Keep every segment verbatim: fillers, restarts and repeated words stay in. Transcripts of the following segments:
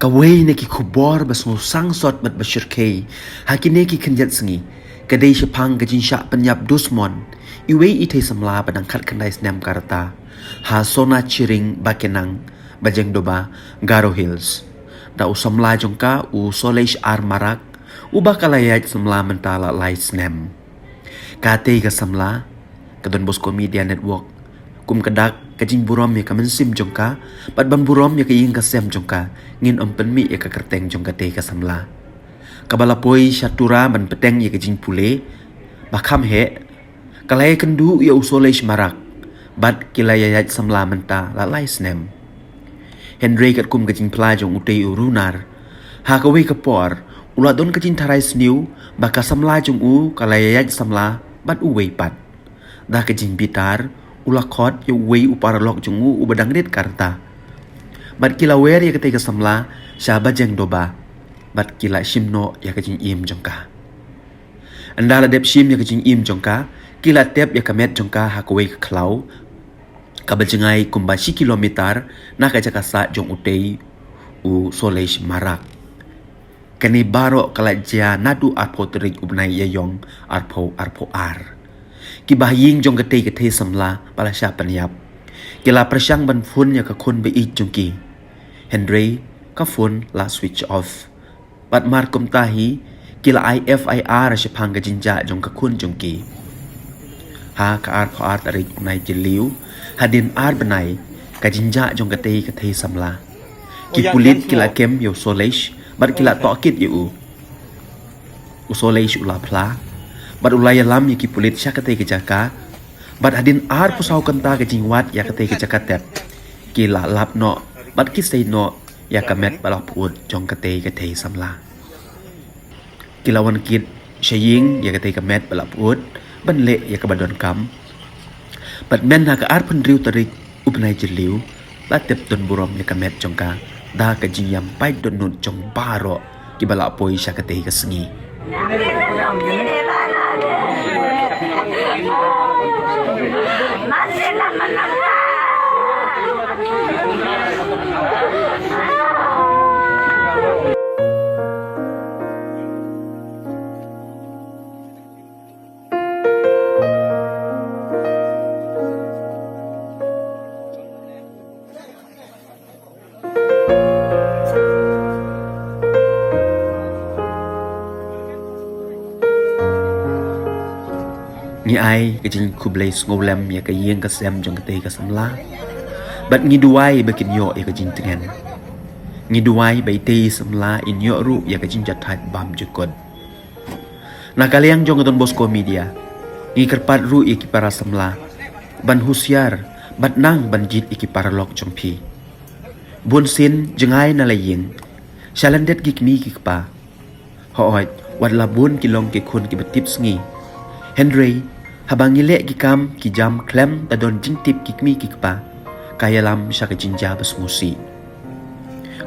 Kawei na ki khubor ba sngewsang sot bad ba shyrkhei ha kine ki khyndiat sngi ka dei shaphang ka jingshah pynïap dusmon iwei i thei samla ba dang khatkhyndai snem ka rta ha Sona Chiring Bakenang, Bajengdoba, Garo Hills, da u samla jong ka u Solesh R Marak, uba ka la ïaid samla mynta la lai snem. Katei ka samla, ka Don Bosco Media Network, kum ka dak ka jingburom ïa ka mynsiem jong ka bad ban burom ïa ka ïing ka sem jong ka, ngin ym pynmih ïa ka kyrteng jong katei ka samla, kaba la poi sha Tura ban bteng ïa ka jingpule ba kham heh, ka la ïakynduh ïa u Solesh Marak bad ki la ïaid samla mynta la lai snem. Hynrei katkum ka jingphla jong utei u runar, ha kawei ka por u la don ka jingtharai sniew ba ka samla jong u ka la ïaid samla bad uwei pat. Da ka jingbitar u la khot ïa uwei u paralok jong u uba dang rit ka rta, bad ki la wer ïa katei ka samla sha Bajengdoba bad ki la shim noh ïa ka jingim jong ka. Ynda la dep shim ïa ka jingim jong ka, ki la tep ïa ka met jong ka ha kawei ka khlaw kaba jngai kumba shi kilometer na ka jaka sah jong utei u Solesh Marak. Kane baroh ka la jia naduh arphew tarik u bnai Ïaïong arphew arphew ar. Ki bahaïing jong katei ka thei samla ba la shah pynïap ki la pyrshang ban phone ïa ka khun ba ïeit jong ki, hynrei ka phone la switch off. Bad mar kumta hi, ki la ai F I R shaphang ka jingjia jong ka khun jong ki. Ha ka arphew ar tarik u bnai Jylliew, hadien ar bnai ka jingjia jong katei ka thei samla, ki pulit ki la kem ïa u Solesh bad ki la tohkit ïa u. U Solesh u la phla bad u la ïalam ïa ki pulit sha katei ka jaka. Bad hadien arphew saw kynta ka jingwad ïa katei ka jaka tep, ki la lap noh bad ki sei noh ïa ka met ba la pyut jong katei ka thei samla. Ki la wan kit sha ïing ïa katei ka met ba la pyut ban leh ïa kaba donkam. Bad mynta ha ka arphew hynriew tarik u bnai Jylliew, la tep don burom ïa ka met jong ka da ka jingïam paid dohnud jong baroh kiba la poi sha katei ka sngi. Ngi ai ka jingkhublei sngewlem ïa ka ïing ka sem jong katei ka samla bad ngi duwai ba kin ïoh ïa ka jingtngen. Ngi duwai ba itei i samla in ïoh ruh ïa ka jingjahthait bymjukut. Na ka liang jong ka Don Bosco Media, ngi kyrpad ruh ïa ki para samla ban husiar bad nang ban jied ïa ki paralok jong phi. Bunsien jngai na la ïing sha lyndet ki kmie ki kpa. Hooid, wat la bun ki long ki khun kiba tipsngi, hynrei haba ngi leh ki kam ki jam khlem da don jingtip ki kmie ki kpa, ka ïalam sha ka jingjia ba sngewsih.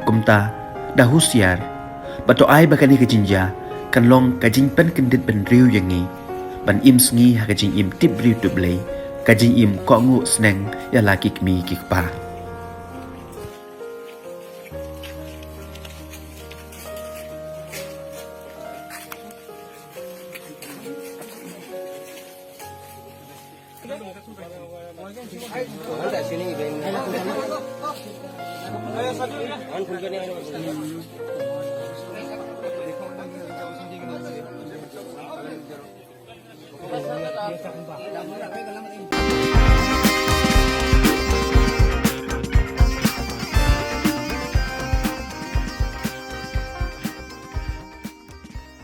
Kumta, da husiar bad to ai ba kane ka jingjia kan long ka jingpynkyndit bynriew ïa ngi ban im sngi ha ka jingim tip briew tip Blei, ka jingim kohnguh sneng ïa la ki kmie ki kpa.